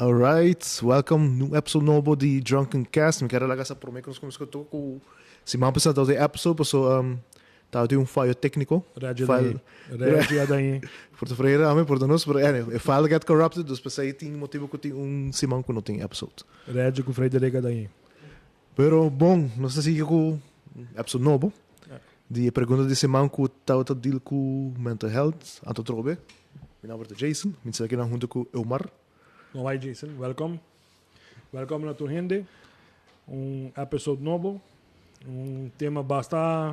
Alright, welcome new episode nobo di Drunken Cast. Mi kier a laga sa prome ku nos kuminsá ku ku siman pasá tabatin episode paso tabatin un fayo tékniko. Reggie File dañé. Reggie a dañé. Por ta frera ami, por ta nos, pero anyway, e file get corrupted, dus p'esei tin motibu ku tin un siman ku no tin episode. Reggie ku Frederica dañé. Pero bon, nos ta sigui ku episode nobo di e pregunta di siman ku tabata deal ku mental health, anto trobe. Mi nomber ta Jason, mi ta akinan hunto ku Eumar. No hay Jason, welcome. Welcome na tur hende. Un episode nobo. Un tema basta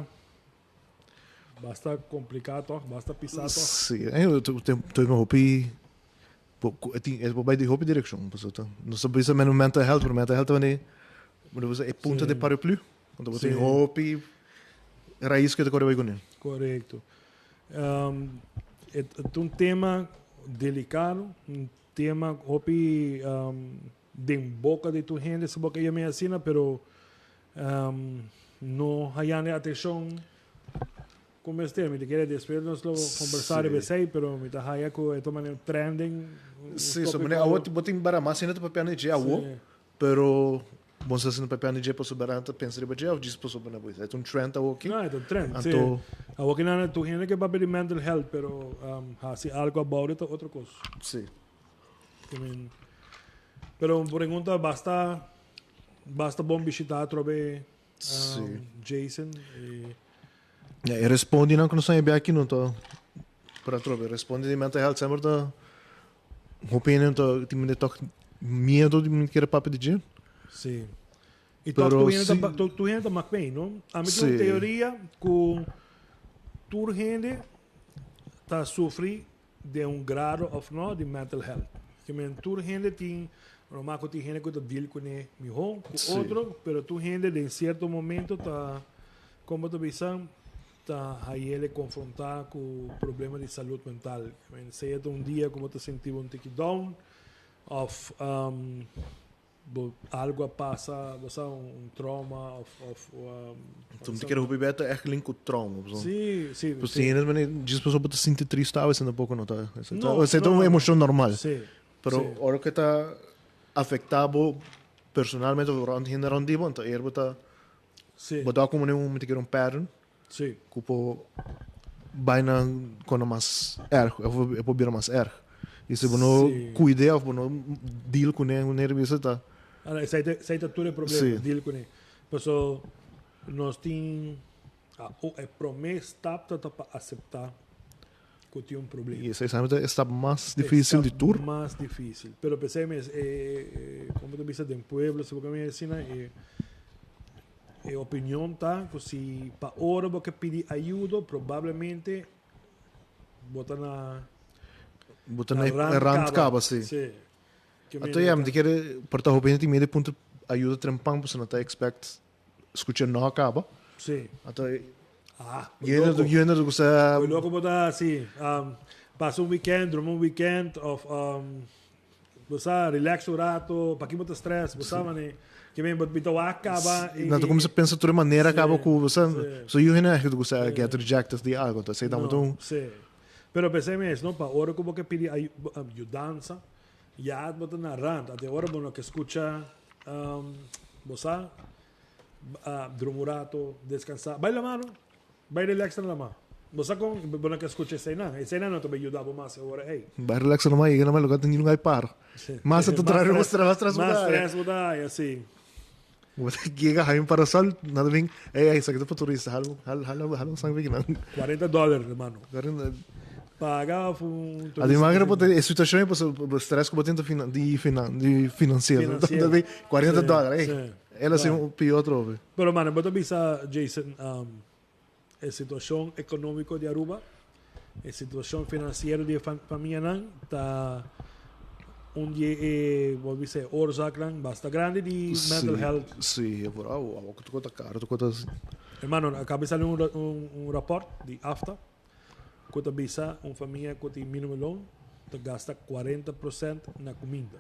basta complica toch, basta pisa toch. Sí, eh, tu hopi tin e bai di hopi direccion, paso ta. Nos ta bisa men mental health, pero mental health wanneer moet bisa e punto de paraplu. Want er tin hopi raiz ku ta kore bai kuné. Correcto. Het un tema delicado, un tema hopi den boca di tur hende, si bo ke yama asina, pero no hayando e atencion cu mester. Mi ta kere despues nos lo conversa riba esey, pero mi ta haya cu e ta manera trending. Sí, so manera awo bo tin bara mas hende ta papia na dje awo, pero Bon sa si no papia ni dje pasobra nan ta pensa riba dje of djis pasobra nan bo bisa. E ta un trend awoki. No, e ta un trend, si. Anto. Awoki nan tur hende ke papia di mental health, pero hasi algo about it ta otro kos. Si. I mean, pero un pregunta basta, basta bon bishita atrobe, Jason. E. Ja, e respondi nan ku nos a hebia aki no ta por atrobe. Respondi di mental health semper ta Hopi hende ta tin mende tok miedo di kere papia di dje. Sí. Y tok tur hende ta tur hende ta mak mee, no? Ami tin un teoria ku tur hende ta sufri den un grado of no di mental health. Ke men tur hende tin, normal ku tin hende ku ta deal kuné mihó ku otro, pero tur hende den sierto momento ta, kon bo ta bisa? Ta hayele konfrontá ku problema di salud mental. Sea ta un dia ku bo ta sinti bo un tiki down òf bo algu a pasa, bo sa, un trauma òf òf. Bo ta kere hopi bia ta ègt link ku trauma. Sí, sí. Pues tin hende manera djis pasobra bo ta sinti tristu awe tampoco no ta. Esei ta un emocion normal. Sí. Pero ora ku e ta afektá bo personalmente òf rònt hende rònt di bo, anto eer bo ta Bo ta como un mi ta kere un pattern cu por bay na cona mas erg of e por bira mas erg. Y si bo no cuid'e of bo no deal cune un hende bisa ta. Ahora esey ta esey ta tur e problema deal cune. Paso nos tin e prome stap ta ta pa acepta cu tin un problema. Y esey ta e stap mas dificil di tur. E stap mas dificil. Pero pesey mes e como ta bisa den pueblo si bo ke mira asina e e opinion ta cu si pa ora bo ke pidi ayudo probablemente bo ta na Bo ta na e rand caba si. Si. Anto ya mi ta kere por ta hopi hende tin miedo di puntra ayudo trempan pasobra nan ta expect Scucha no a caba. Sí. Anto Ah, yo loco. yo no gusta. Muy loco bo ta sí. Pasa un weekend, druma un weekend of bo sa relax un rato, paki bo ta stress, bo sa mane. Ke men bo ta wak caba y No, tu comienza pensa tur manera caba cu bo sa. So yo hende eigenlijk gusta get rejected di algo. Entonces esey ta un. Sí. Pero pensei mes, no, pa ora cu bo ke pidi ayudansa, Ya bo ta na rand, ate ora bo no ke skucha bo sa, drumi un rato, deskansa, bai lama no, bai relax na lama. Bo sa kon bo no ke skucha eseinan, eseinan no ta bai yuda bo mas e ora ei. Bai relax na lama, yega na lugar tin nunca par. Mas ta traha riba stress, mas stress bo ta haya. Mas stress bo ta haya, si. Bo ta yega haya un parasol, nan ta bin, ey ey esaki ta pa turista, hala hala hala un sangre kinan. $40 hermano. Paga of un turista. Ademas que bo e situacion pasobra stress cu bo tin ta di di financiero. Financiero. $40, ey. El a haci un pio atrobe. Pero mano, bo ta bisa Jason, e situacion economico di Aruba, e situacion financiero di e famianan ta un di e, bo bisa, e oorzaaknan basta grandi di mental health. Si, si, por awo, awo cu ta caro, cu ta. Hermano, a caba di sali un un rapport di AFTA cu ta bisa un famia cu tin minimum loon ta gasta 40% na cuminda.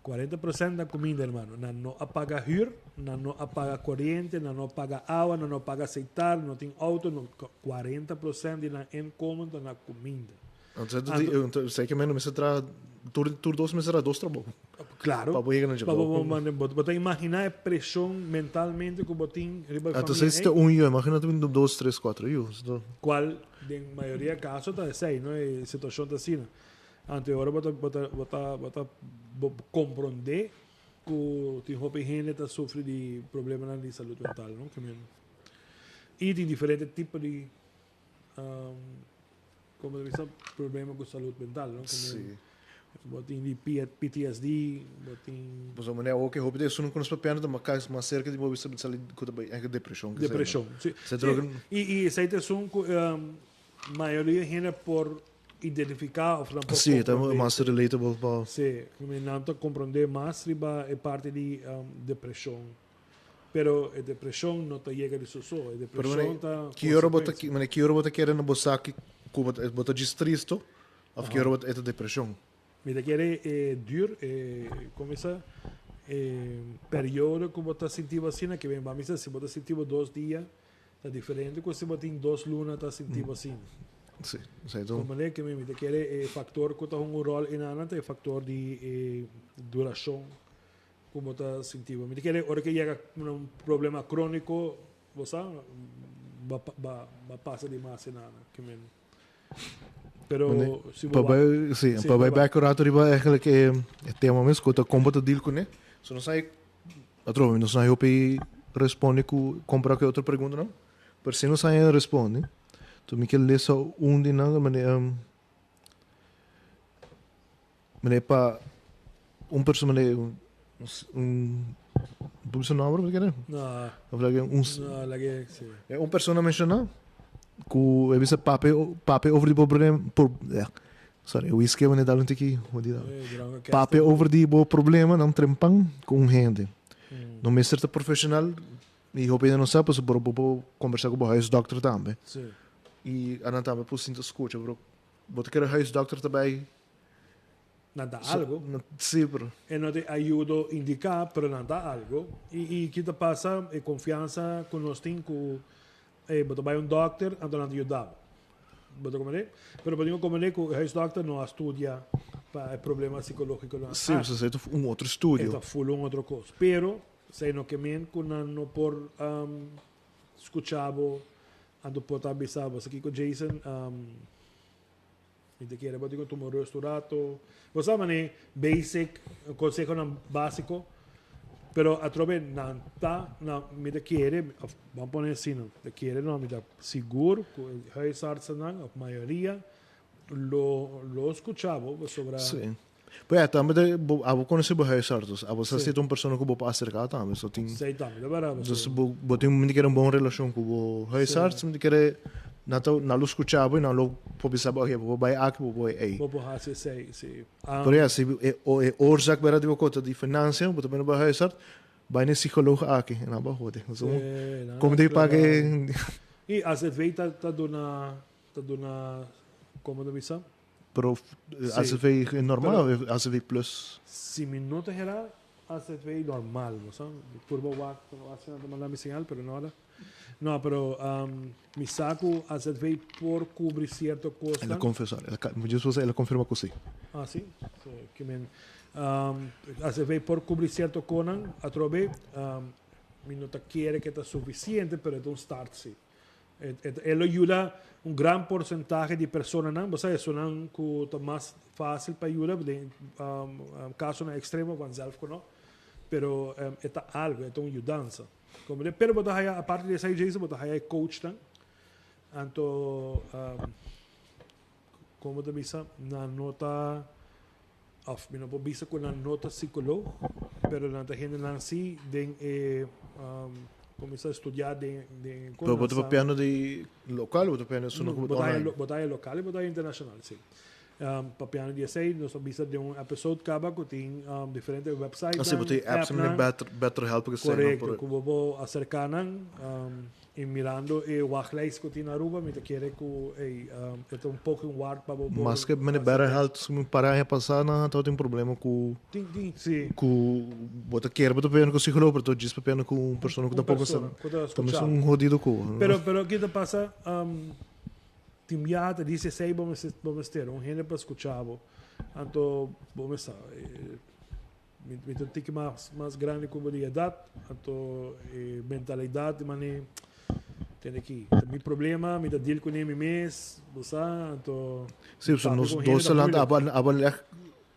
40% na cuminda, hermano. Nan no a paga huur, nan no a paga coriente, nan no a paga awa, nan no a paga aceitar, no tin auto, no, 40% di nan inkomen ta na cuminda. Anto, sei que men mester tra tur dos mester tra dos trabou. Claro. Pa bo yega na Pa bo bo ta imagina e presion mentalmente cu bo tin riba e Anto famia sei si ta ey. un yu, imagina tin dos, tres, cuatro yu. Cual den mayoria caso ta esey, no? E situacion ta asina. Anto e ora bo ta bo ta bo ta bo ta bo compronde cu tin hopi hende ta sufri di problemanan di salud mental, no? Ke men y tin diferente tipo di Como ta bisa problema cu salud mental, no? Sí. Bo tin di PTSD, bo tin... Pasobra manera awor ke hopi di esun ku nos papiando ta mas mas serka di bo bisa sali ku ta bai depresion. Depresion, si. Y y esei ta esun ku mayoria hende por identifica of nan por Sí, ta mas relatable pa... Sí, nan ta comprende mas riba e parti di depresion. Pero e depresion no ta yega di su so. E depresion ta Ki ora bo ta mane ki ora bo ta kere na bo sa ki ku bo ta bo ta djis tristo of ki ora bo ta e ta depresion? Mi ta kere e duur e como bisa e periodo ku bo ta sinti bo asina ke ben ba misa si bo ta sinti bo dos dia ta diferente ku si bo tin dos luna ta sinti bo asina. Si, esei ta un. Como ke mi ta kere e factor ku ta hunga un rol enanan ta e factor di e duracion. Ku bo ta sinti bo. Mi ta kere ora ke yega na un problema króniko, bo sa, ba ba ba pasa di mas e nada. Ke men. Pero si bo Pa bai, si, pa bai bek un rato riba eigenlijk e e tema mes ku ta kon bo ta deal kuné. So nos a atrobe nos a hopi responde ku kompara ku e otro preguntanan, pero si nos a responde, to mi ke lesa un di nan manera Meneer pa un persona meneer un un bo bisa nomber bo kere? No. Of lage un No, lage si. Un persona menciona ku e bisa papia papia over di bo problem por sorry e whisky a meneer dal un tiki jodida. Papia over di bo problemanan trempan ku un hende. No mester ta profesional y hopi hende no sa pasobra bo por kombersa ku bo huisdokter tambe. Si. Y anan tambe por sinta skucha pero bo ta kere huisdokter ta bay Nan ta algo. Sí, pero. E no ta e ayudo indiká, pero nan ta algo. I i ki ta pasa, e konfiansa ku nos tin ku e bo ta bai un dòkter, anto nan ta yuda bo. Bo ta komprendé? Pero bo tin ku komprendé ku e huisdòkter no a studia pa e problema sikológikonan. Sí, pasobra esei ta un otro studio. E ta ful un otro kos. Pero esei no ke men ku nan no por skucha bo, anto por ta bisa bo. Sa kiko Jason? Mi ta kere bo tin ku tuma un rust un rato. Bo sa manera basic, consehonan basico, pero atrobe nan ta na mi ta kere, of ban pone asina, mi ta kere no, mi ta sigur ku e huisartsennan of mayoria lo lo skucha bo pasobra. Sí. Pero ya tambe ta bo abo konosé bo huisarts, abo sa si ta un persona ku bo por aserká tambe, so tin. Sí tambe ta berdad. Dus bo bo tin mi ta kere un bon relashon ku bo huisarts, mi ta kere nan ta nan lo skucha bo i nan lo por bisa bo oke bo por bai aki bo por bai ei. Bo por hasi esei, sí. Pero ya si e e oorzaak berdad di bo kos ta di finansia bo ta bini bo huisarts bai na e psikoloog aki i nan bo a hode. So komo ta paga e. I AZV ta ta duna ta duna komo ta bisa? Pero AZV normal of AZV plus? Si mi no ta hera AZV normal, bo sa. Mi purba wak asina ta manda mi señal, pero no ora. No, pero mi sa cu AZV por cubri cierto cosnan. El a confesa, el a, mi esposa el a confirma cu si. Ah, si? So, ke men, AZV por cubri cierto conan, atrobe, mi no ta kere ke ta suficiente, pero e ta un start si. E lo yuda un gran porcentahe di personanan, bo sa esunnan cu ta mas facil pa yuda den casonan extremo vanzelf cu no, pero e ta algo, e ta un yudansa. Comprende? Pero bo ta haya, aparte di esai Jason, bo ta haya e coachnan, anto como ta bisa, nan no ta, of mi no por bisa cu nan no ta psicoloog, pero nan ta hendenan si den e cuminsa studia den den Pero bo ta papiando di local o bo ta papiando esun cu online? Bo ta haya local y bo ta haya internacional, si. Papiando di esey, nos a bisa den un episode caba cu tin diferente websitenan, Ah, si, bo tin apps appnan. Better Help que esey, no? Correcto, cu bo por acerca nan. Y mirando e wachtlijst cu tin na Aruba, mi ta kere cu ey, e ta un poco un ward pa bo por Maske mene Better Health un par aña pasa nan tabatin problema cu Tin, tin, si. cu bo ta kere bo ta papiando cu psicologo pero ta djis papiando cu un persona cu Un tampoco sa persona cu ta ta mes scucha. un hodido cu. Pero, pero ki ta pasa, Tin biaha ta dice esey bo mester bo mester un hende pa scucha bo. Anto bo mester mi mi ta un tiki mas mas grandi cu bo di edad anto e mentalidad di mane tende aki ta mi problema mi ta deal cune mi mes bo sa anto Sí, so papia nos cu un hende dos ta lanta moeilijk. aba aba leg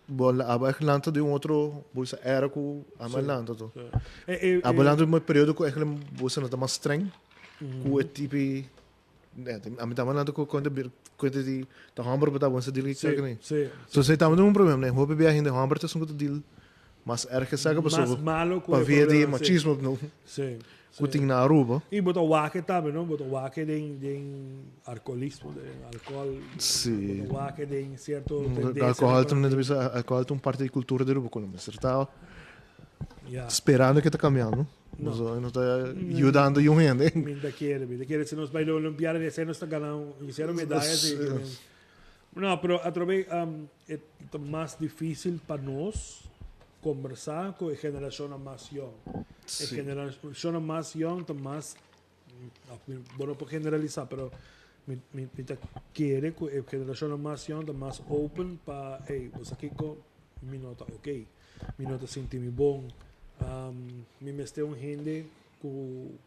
bo aba echt lanta di un otro bo bisa era cu ama Sí. lanta to. Sí. E e Aba e lanta un periodo cu eigenlijk bo sa no ta mas streng cu e tipi Ami ta mandando ku konta bir konta di ta homber bota bon sa deal ki Sí, kak ni. sí. So se tamo un problema, ne hopi bia hende homber ta sun ku ta deal mas erg saka Mas pasobra malo ku pa e via di problema, sí. machismo no Sí, ku sí. tin na Aruba. I bo ta wak tambe, no? Bo ta wak den den alcoholismo, den alcohol. Sí. Bo ta wak den cierto tendencia. Alcohol tambe ta bisa alcohol ta un parte di cultura di Aruba ku no mester ta Ja. sperando ke ta cambiando. No. No, no ta yudando yung hende. Mi ta kere, mi ta kere si nos bai na Olimpiada de nos ta gana un hicieron medallas. Sí. No, pero atrobe e ta mas difícil pa nos conversa cu e generacion mas jong. E generacion mas jong ta mas, bo no por generalisa, pero mi, mi, mi ta kere cu e generacion mas jong ta mas open pa, hey, bo sa kico, mi no ta ok, mi no ta sinti mi bon, mi mester un hende cu,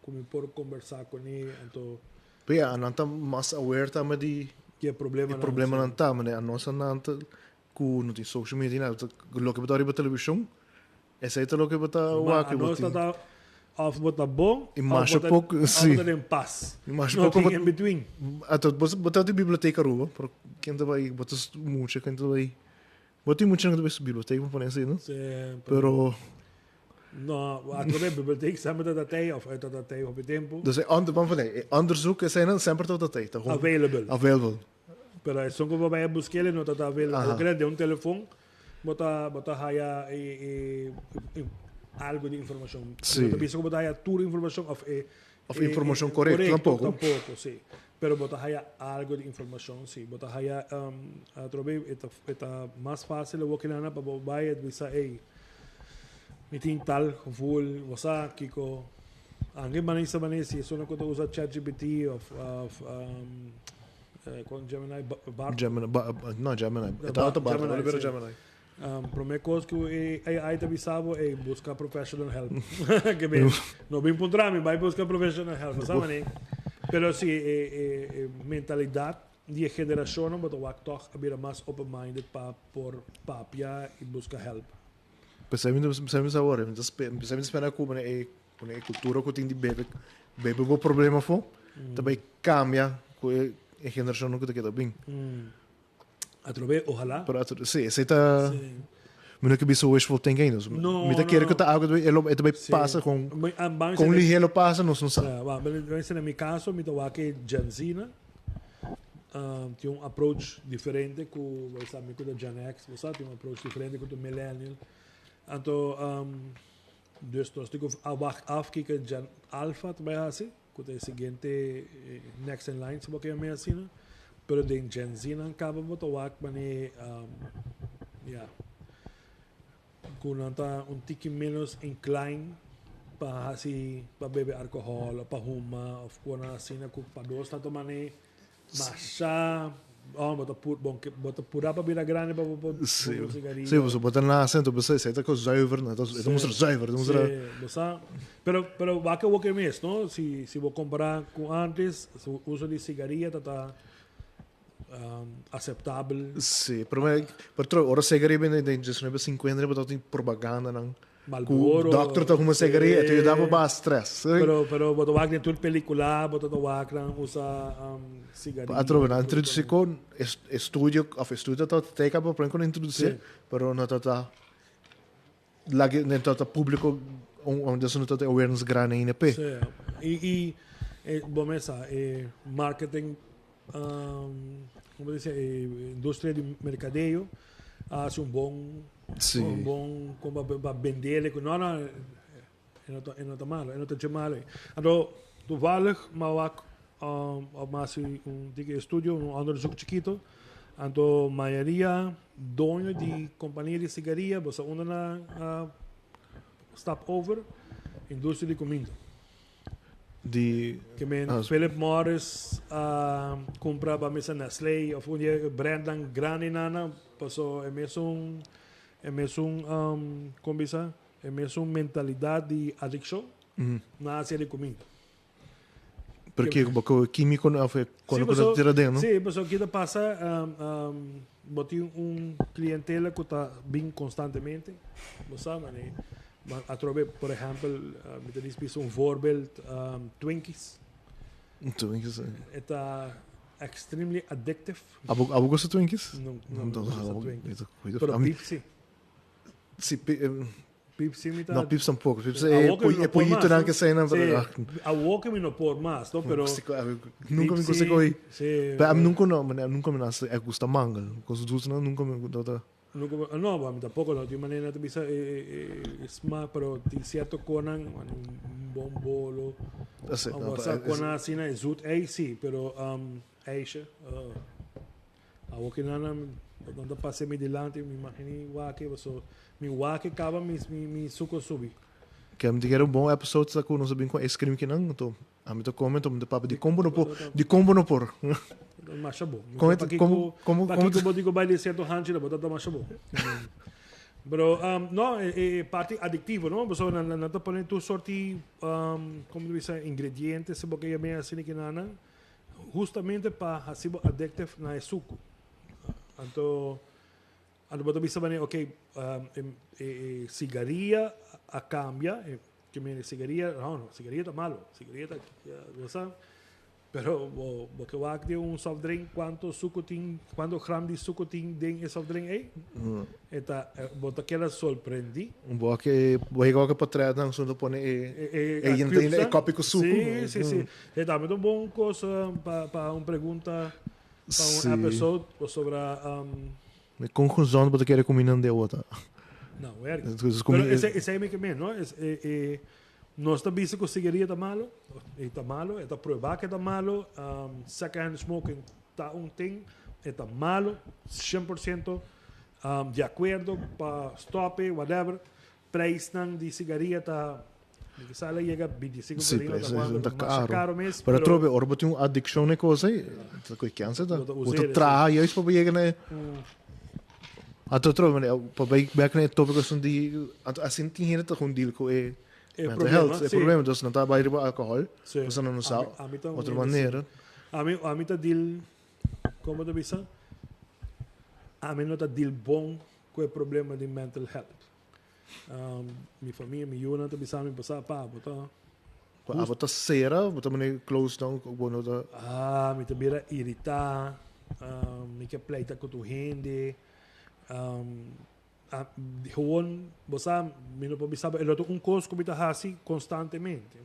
cu mi por conversa cune, anto Pero ja, nan ta mas aware tambe di di e problema e problemanan tambe, ne? Anos nan ta ku no tin social media nada, ta loke bo ta riba television, esei ta loke bo ta Ma wak, bo anos tin. ta of bo ta bon, I of masha bo ta, poko, of sí. bo ta den pas. I masha No poko tin bo in between. Ato bo bo ta di biblioteca Aruba, pero ken ta bai, bo ta mucha ken ta bai, bo tin mucha nan ta bai su biblioteca pa pone asina, Sí, pero No, atrobe biblioteca semper ta ta tey of ta ta tey hopi tempo. Dus e onder, vamos fazer, e onderzoek esei semper ta ta tey, ta gewoon Available. Available. Pero esun ku bo bai a busk'el no ta ta available. Bo kere den un telefon bo ta bo ta haya e e algo di informashon. Sí. No ta bisa ku bo ta haya tur informashon of e Of informashon korekto tampoco. Tampoco, sí. Pero bo ta haya algo di informashon, sí. Bo ta haya atrobe e ta e ta mas fácil awor ki nana pa bo bai a bisa ey mi tin tal gevoel, bo sa kiko anke manera manera si esun ku ta usa ChatGPT of of Con Gemini, Bard. Gemini, ba, no Gemini. E ta Bard, Gemini, Oliveira sí. Gemini. Prome cos cu e AI ta bisa bo, ey, busca professional help. Que ben, no bin puntra mi, bai busca professional help, sa mane. Pero si e, e, e mentalidad di e generacionnan bo ta wak toch a bira mas open-minded pa por papia y busca help. Pesei mi ta pesei mi ta worry, mi ta pesei mi ta spera ku e ku e kultura ku tin di bebe bebe bo problema afó ta bai kambia ku e e generashonnan ku ta keda bin. Atrobe, ohalá. Pero atro si, esei ta Sí. mi no ke bisa wishful thinking ainda. No, Mi ta no, kere ku no. ta algu e lo e ta bai Sí. pasa kon Mi- ah, ban kon sene- lihé lo pasa nos no sa. Ja, ba, ben sene mi caso mi ta wak e Gen Z na. Tin un approach diferente ku bo sa mi ku ta Gen X, bo sa tin un approach diferente ku ta millennial. Anto dus nos tin ku a wacht af kiko Gen Alpha ta bai hasi, ku ta e siguiente next in line si bo ke yam'é asina. Pero den Gen Z nan kaba bo ta wak manera ya ku nan ta un tiki menos inclined pa hasi pa bebe alcohol of pa huma of konan asina ku pa nos ta mane masha oh bo ta pur bon bo ta pura pa bira grandi pa bo por Sí. fuma sigaria. Sí, bo ta nace enton bo sa ta kos zuiver, no? E ta mustra zuiver, e ta mustra Sí, bo sa. Pero pero wak awor ke mes, no? Si si bo compara ku antes, su uso di sigaria ta ta aceptabel. Sí, pero me, pero tro, ora sigaria bini den 1950 bo tin propaganda nan. Marlboro. Ku dokter ta huma sigaria, te yuda pa baha stress. Pero pero bo ta wak den tur pelicula, bo ta wak nan usa sigaria. Atrobe nan introduci con estudio of estudio ta teka pa pren con introduci, pero no ta ta lage no ta ta publico un dus no ta ta awareness grandi ainda pe. Sí. Y y bo mesa e marketing como dice e industria di mercadeo a haci un bon Sí. un bon como pa pa bendele cu no no e no ta e no ta malo e no ta dje malo. Anto toevallig mi a wak of mi a haci un tiki estudio un onderzoek chikito anto mayoria doño di compania di sigaria bo sa unda nan a stap over industria di cuminda. Di Ke men Philip Morris a kumpra pa mesa Nestlé of un di e brandnan grandi nana paso e mesun e mesun kon bisa e mesun mentalidat di adikshon nan hasi di kuminda. Pero ke bo ku kimiko of e kono ku ta tira den no? Si paso ki ta pasa bo tin un klientela ku ta bin konstantemente bo sa mane Ma atrobe, por ehempel, mi ta dis bisa un voorbeeld, Twinkies. Twinkies. E ta extremely addictive. Abo, abo gusta Twinkies? No, no, no gusta Twinkies. Pero Pepsi. Si, Pepsi mi ta... No, Pepsi tampoco. Pepsi e, e pollito nan que sei nan. Sí, awo que mi no por mas, no, pero... Nunca mi gusta coi. Sí. Pero nunca no, nunca mi nas gusta mangel. Con su dulce nunca mi gusta. No, bo, mi tampoco no tin manera ta bisa e smaak, pero tin cierto conan, un bon bolo, o sa conan asina, e zoet ei si, pero ijsje, awor ki nan nan ta pasa mi dilanti, mi imagini wak, paso mi wak caba mi suco subi. Ke mi ta kere un bon episode sa ku nos a bin ku ice cream kinan, anto Ami ta come enton mi ta papia di con bo no por, di con bo no por. Masha bo. Con e, como, como, como. Pakiko bo di ku bai di cierto hanchi bo ta masha bo. Pero no, e parti adictivo, no? Pasobra nan nan ta pone tur sorti, como ta bisa, ingredientes, si bo ke yam'é asina ki nan, hustamente pa hasi bo addictive na e suku. Anto, anto bo ta bisa manera, ok, e sigaria a cambia, Ke mende sigaria, no, no, sigaria ta malo, sigaria ta, bo sa, pero bo, bo ke wak den un soft drink cuanto suco tin, cuanto gram di suco tin den e soft drink ey, e ta, bo ta keda sorprendi. Bo ke, bo yega wak e potret nan su ta pone e, e, e, e kopi ku suco. Si, si, si. E tambe ta un bon cos pa, pa un pregunta, pa un episode pasobra, Mi con gezond bo ta kere cumi nan de ota. No, werk. Pero ese, ese mi ke men, no? Es, e, e, nos ta bisa ku sigaria ta malo, e ta malo, e ta prueba ke ta malo, second hand smoking ta un ting, e ta malo, 100% di acuerdo pa stop e, whatever. Prijsnan di sigaria ta, mi ke sa el a yega 25 Sí, florin, prijs ta cuanto, ta masha caro. caro mes, Pero pero atrobe, ora bo tin un adiccion na e cosa ei, ta koe cancer ta. Bo ta Bo usa ta el, traha juist pa bo yega na e. Anto atrobe, mane, pa bai bek na e topico esun di, anto asin tin hende ta gewoon deal cu e E mental problema, health, e sí. problema. Dus nan ta bai riba alcohol, Sí. pasobra nan no sa Ami ta un otro hende así. manera. Ami ta deal, como ta bisa? Ami no ta deal bon cu e problema di mental health. Mi famia, mi yunan ta bisa mi pasá, pa, bo ta. Ah, bo ta sera, bo ta mane close down, bo no ta. Ah, mi ta bira iritá, mi ke pleita ku tur hende. Gewoon, bo sa, mi no por bisa bo, e lo ta un kos ku mi ta hasi konstantemente.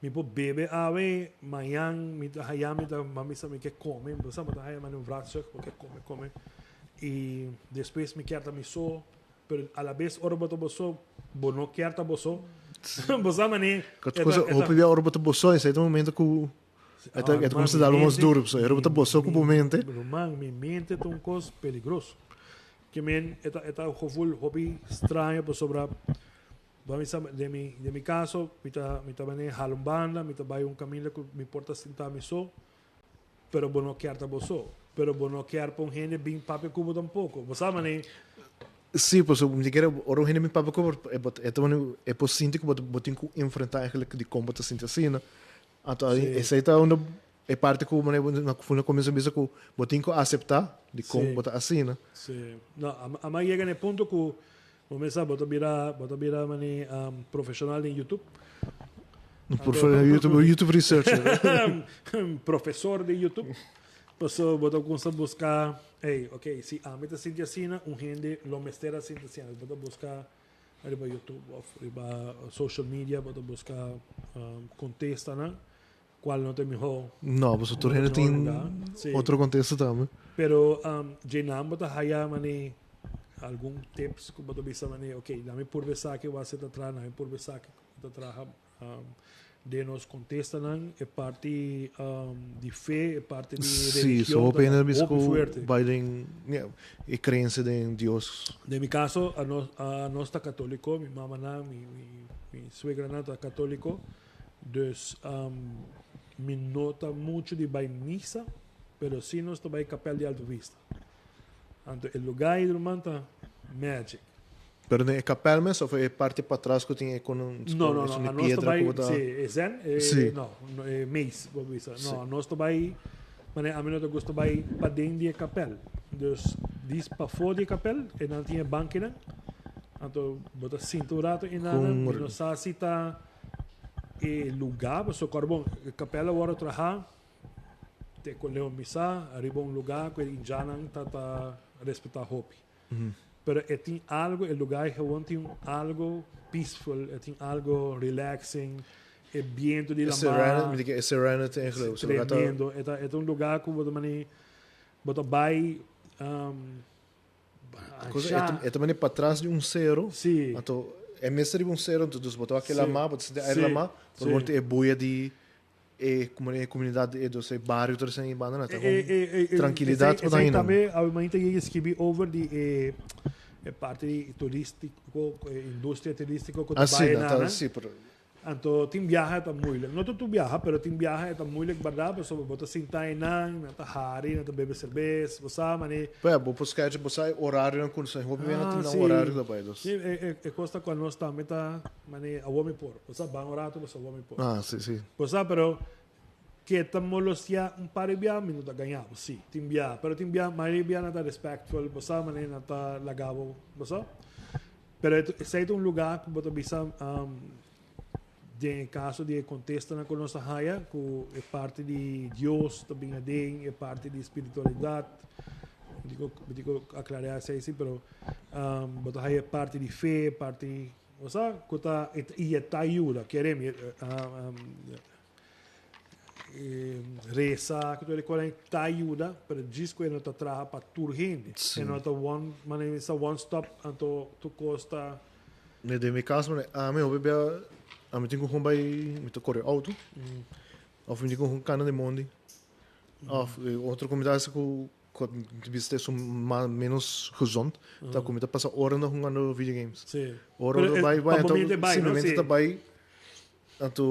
Mi por bebe awe, mañan mi ta haya mi ta mami sa mi ke come, bo sa bo ta haya mane un vraagzucht, bo ke come, come. Y despues mi kier ta mi so, pero a la bes ora bo ta bo so, bo no kier ta bo so. Bo sa mane. Kat cosa, hopi bia ora bo ta bo so, esei ta momento ku e ta e ta kuminsa dal bo mas duro, pasobra ora bo ta bo so ku bo mente. Ruman, mi mente ta un kos peligroso. Ke men e ta e ta un gevoel hopi straño pasobra Bo mi sa, den mi, den mi caso, mi ta, mi ta mane hala un banda, mi ta bay un caminda cu mi por ta sinta mi so, pero bo no kier ta bo so. Pero bo no kier pa un hende bin papia cu bo tampoco. Bo sa mane. Sí, pasobra mi ta kere ora un hende bin papia cu bo, e bo, e ta mane, e por sinti cu bo ta, bo tin cu enfrenta eigenlijk di con bo ta sinti asina. Anto esey ta unda e parti cu mane bo na na comienso a bisa cu bo tin cu acepta di con bo ta asina. Sí. No, a, a yega na e punto cu Bo mester sa bo ta bira bo ta bira mane profesional den YouTube. Profe YouTube YouTube researcher. Profesor di YouTube. Paso bo ta kumsa buska ey ok si ami ta sinti asina un hende lo mester a sinti asina. Bo ta buska riba YouTube of riba social media bo ta buska kontestanan cual no ta e miho. No, pasobra tur hende tin otro contesta tambe. Pero dje nan bo ta haya mane algun tips cu bo ta bisa mane ok dame purba esaki wak ta traha, dame purba esaki ta traha den nos contestanan e parti di fe, e parti di religion. Sí, so hopi hende ta bisa cu bay den e creencia den Dios. Den mi caso anos ta catolico, mi mamanan, mi suegranan ta catolico. Dus mi no ta mucho di bai misa, pero si nos ta bai kapel di Alto Vista. Anto e lugá ei ruman ta magic. Pero den e kapel mes of e parti patras ku tin e kon No, no, no, anos ta bai, si, e zen, e, no, e maze, bo bisa. No, anos ta bai, manera ami no ta gusta bai paden di e kapel. Dus, dis pafó di e kapel, e nan tin e bankinan, anto bo ta sinta un rato einan, mi no sa si ta e lugá, pasobra kòrda bon, e kapel a wòrdu trahá te ku Leon Misa, riba un lugá ku e indjannan ta ta respetá hopi. Pero e tin algo, e lugar gewoon tin algo peaceful, e tin algo relaxing, e biento di lama. Serenity, mi di e serenity en geloof. Tremendo. E ta, e ta un lugar ku bo ta mani, bo ta bai Cosa, e ta mani patras di un sero. Si. Anto, e mes riba un sero, anto dus bo ta wak e lama, bo ta sinti aire lama, pero bo e buya di E e comunidad e dus e bario tur esei banda na ta e tranquilidad por ahí nan. Tambe awe yega skibi over di e e parti turistico e industria turistico cu ta bay na nan. Si pero. Anto tin biaha ta moeilijk. No ta tur biaha pero tin biaha e ta moeilijk berdad pasobra bo ta sinta einan nan ta hari nan ta bebe cerbes bo sa mane. Pues bo por schedule bo sa e horarionan cu hopi bia nan tin nan horario ta bay dus. Si e cos ta cu anos tambe ta Mane awor mi por. Bo sa ban un rato pasobra awor mi por. Ah, si, si. Bo sa, pero ke ta molostia un par di bia mi no ta gaña bo. Si, tin bia. Pero tin bia, mayoria bia nan ta respectful. Bo sa mane nan ta laga bo, bo sa. Pero esei ta un lugar ku bo ta bisa den e kaso di e kontestanan ku nos ta haya ku e parti di Dios ta bin aden, e parti di spiritualidat. Mi tin ku, mi tin ku aklarea esei si, pero bo ta haya e parti di fe, e parti. Bo sa ku ta i e ta yuda, kere mi resa ku tur e kosnan ta yuda, pero djis ku e no ta traha pa tur hende. Sí. E no ta one, manera mi sa one stop anto tur kos ta. Mi den mi kas manera ami hopi bia ami tin ku hun bai mi ta kore outo òf mi tin ku hun kana den mondi òf otro ku mi ta hasi ku Cu bista esun mas menos gezond, ta cu mi ta pasa ora na hungando video games. Sí. Ora Pero, ora bai bai, pa anto bo mente bai, si mi no? mente Sí. ta bai, anto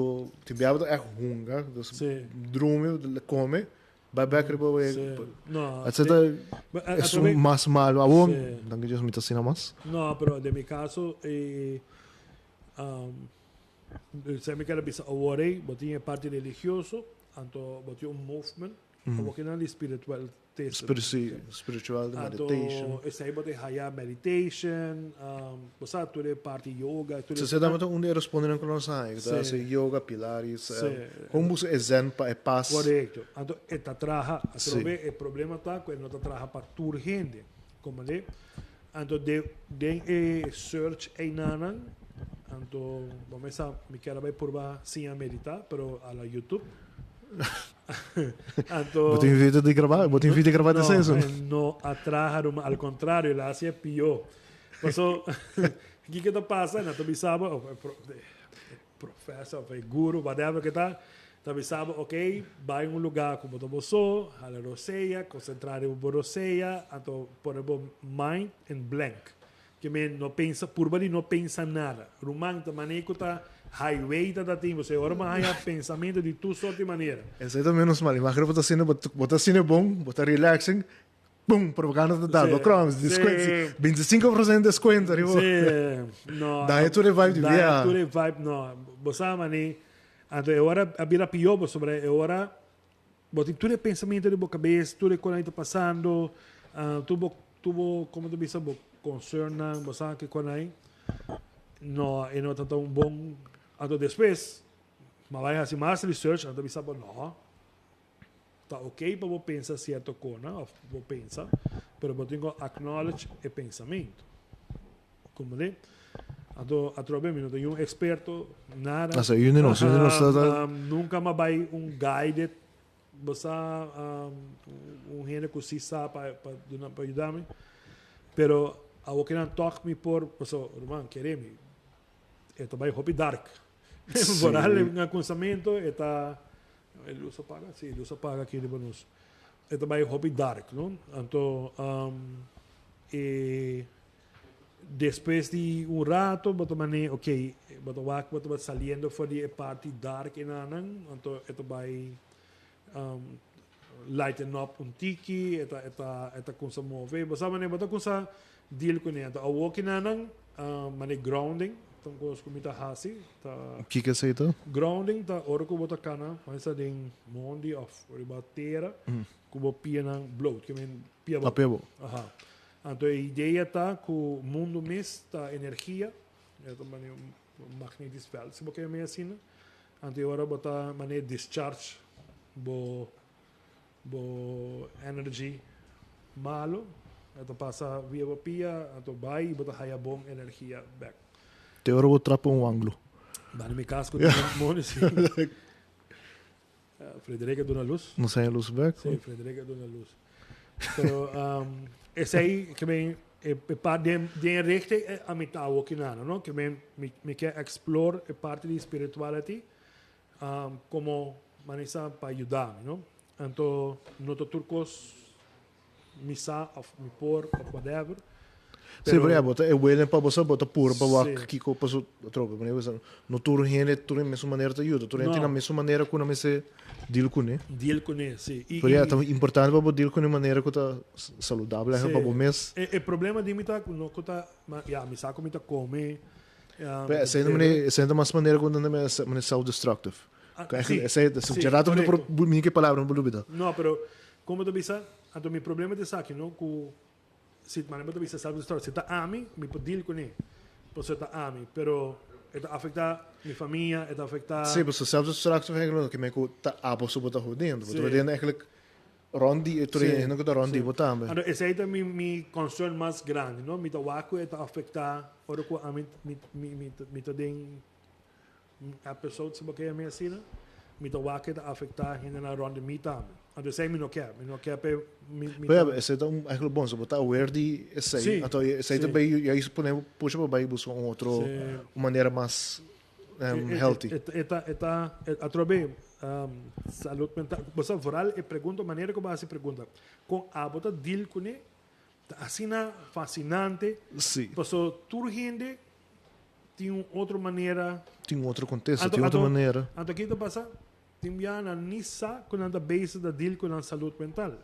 tin biaha bo ta echt hunga, dus Sí. drumi, come, bai bek riba bo Sí. No, Etsa ta Ba- a- esun atrobe- mas malo. Awor, Sí. danki Dios mi ta asina mas. No, pero den mi caso, se mi ker a bisa awor ei, bo tin e parti religioso, anto bo tin un movement, Awor kinan di spiritual test. Sí, spiritual di meditation. Anto esei bo ta haya meditation, bo sa tur e parti yoga. Tur e. Esei ta un di e respondenan ku nos a haya, ku ta hasi yoga, pilates, kon buska e zen pa e pas. Korekto. Anto e ta traha. Atrobe e problema ta ku e no ta traha pa tur hende. Komprende? Anto den e search einanan, anto bo mester sa mi kier a bai purba siña medita, pero a la YouTube. Anto, Bo tin video di graba? Bo tin video graba no, di season? No a traha ruma, al contrario, el a haci e pio. Paso, kiko ta pasa? Na ta bisa bo, of e pro, e professor of e guru, whatever ke ta, ta bisa bo, ok, bai un lugar ku bo ta bo so, hala rosea, concentra riba bo rosea, anto pone bo mind in blank. Ke men no pensa, purba di no pensa nada. Ruman, ta manera ku ta highway ta ta tin, pasobra ora bo haña pensamentu di tur sort di manera. Esei ta menos mal. Imagina bo ta haciendo, bo bo ta haciendo bon, bo ta relaxing, pum, propaganda ta dal, bo krom, descuento, 25% descuento riba. Sí, no. Daña tur e vibe di Daña biaha. tur e vibe, no. Bo sa mane, anto e ora a bira pió pasobra e ora Bo tin tur e pensamiento den bo cabes, tur e cosnan ta pasando, tur bo, tur bo, como ta bisa, bo concernnan, bo sa ke cosnan ei. No, e no ta un bon, anto despues, mi a bai haci mas research, anto bisa bo no, ta ok pa bo pensa cierto cosnan, of bo pensa, pero bo tin cu acknowledge e pensamento. Comprende? Anto atrobe mi no ta un experto, nada. Asa, yu di nos, yu di nos ta ta. Nunca m'a bai un guided, bo sa, un hende cu si sa pa pa duna pa yuda mi. Pero awor kinan toch mi por, paso ruman kere mi, e ta bai hopi dark. Vooral den nan cunsamento e ta, e luz a paga? Si, e luz a paga aki riba nos. E ta bai hopi dark, no? Anto e. Despues di un rato bo ta mane ok bo ta wak bo ta saliendo for di e parti dark enanan anto e ta bai lighten up un tiki e ta e ta e ta cunsa move bo sa mane bo ta cunsa deal cune anto awo kinanan mane grounding ta un cos cu mi ta haci ta Kiko esey ta? Grounding ta ora cu bo ta cana manera den mondi of riba tera cu bo pianan bloot ke men pia bo. Ah pia bo. Aha. Anto e idea ta ku mundu mes ta energia, e ta manera un magnetisch veld si bo ke yam'é asina. Anto e ora bo ta manera discharge bo bo energy malo, e ta pasa via bo pia, anto bai i bo ta haya bon energia bek. Te ora bo trapa un wanglo. Banda mi kas ku tin mondi si. Frederika duna luz. Nos haya luz bek. Sí, Frederika duna luz. Pero um, esei ke men e, e pa den den richting e, a mi ta awo kinano, no? Ke men mi mi ke explore e parte di spirituality um, como manisa pa yuda mi, no? Anto no ta tur kos mi sa of mi por of whatever. Sí, pero ya, bo ta e willing pa bo sa, bo ta pura pa wak kiko paso atrobe. Manera bo sa, no tur hende tur e mesun manera ta yuda. Tur hende tin No. nan mesun manera ku nan mester deal kuné. Deal kuné, sí. I, Pero ya, i, ta importante pa bo deal kuné manera ku ta saludabel sí. pa bo mes. E, e problema di mi ta ku no ku ta, ma, ya, mi sa ku mi ta kome, ya, mi Pero ta esei ta bebe. manera, esei ta mas manera ku nan ta manera self-destructive. Ah, Ku sí, eigenlijk esei, sí, dje rato mi ta por, korekto. mi ke palabra mi por lubida. No, pero Como ta bisa, anto mi problema ta esaki, no, cu si manera bo ta bisa self destruct, si ta ami, mi por deal cune, pasobra ta ami, pero e ta afecta mi famia, e ta afecta. Sí, pasobra self destructive eigenlijk no ke men cu ta abo so bo ta hodiendo, bo ta Sí. hodiendo eigenlijk rond di e tur Sí, hende cu ta rond di sí. bo tambe. Anto esey ta mi mi concern mas grandi, no, mi ta wak cu e ta afecta ora cu ami mi mi mi mi ta den Un episode si bo ke yam'é asina, mi ta wak e ta afektá hendenan rònt di mi tambe. Anto esei mi no ke, mi no ke p'e mi mi Pero ta. esei ta un eigenlijk bon, so bo ta aware di esei, Sí, anto esei ta sí. bai ya pone bo pusha pa bai buska un otro, Sí. un manera mas E e healthy. e e ta e ta atrobe salud mental, bo sa vooral e pregunta manera ku bo hasi pregunta, kon abo ta deal kuné ta asina fasinante, Sí. paso tur hende Tin un otro manera. Tin un otro contexto, tin otro manera. Anto ki ta pasa? Tin bia nan ni sa cu nan ta bezig ta deal cu nan salud mental.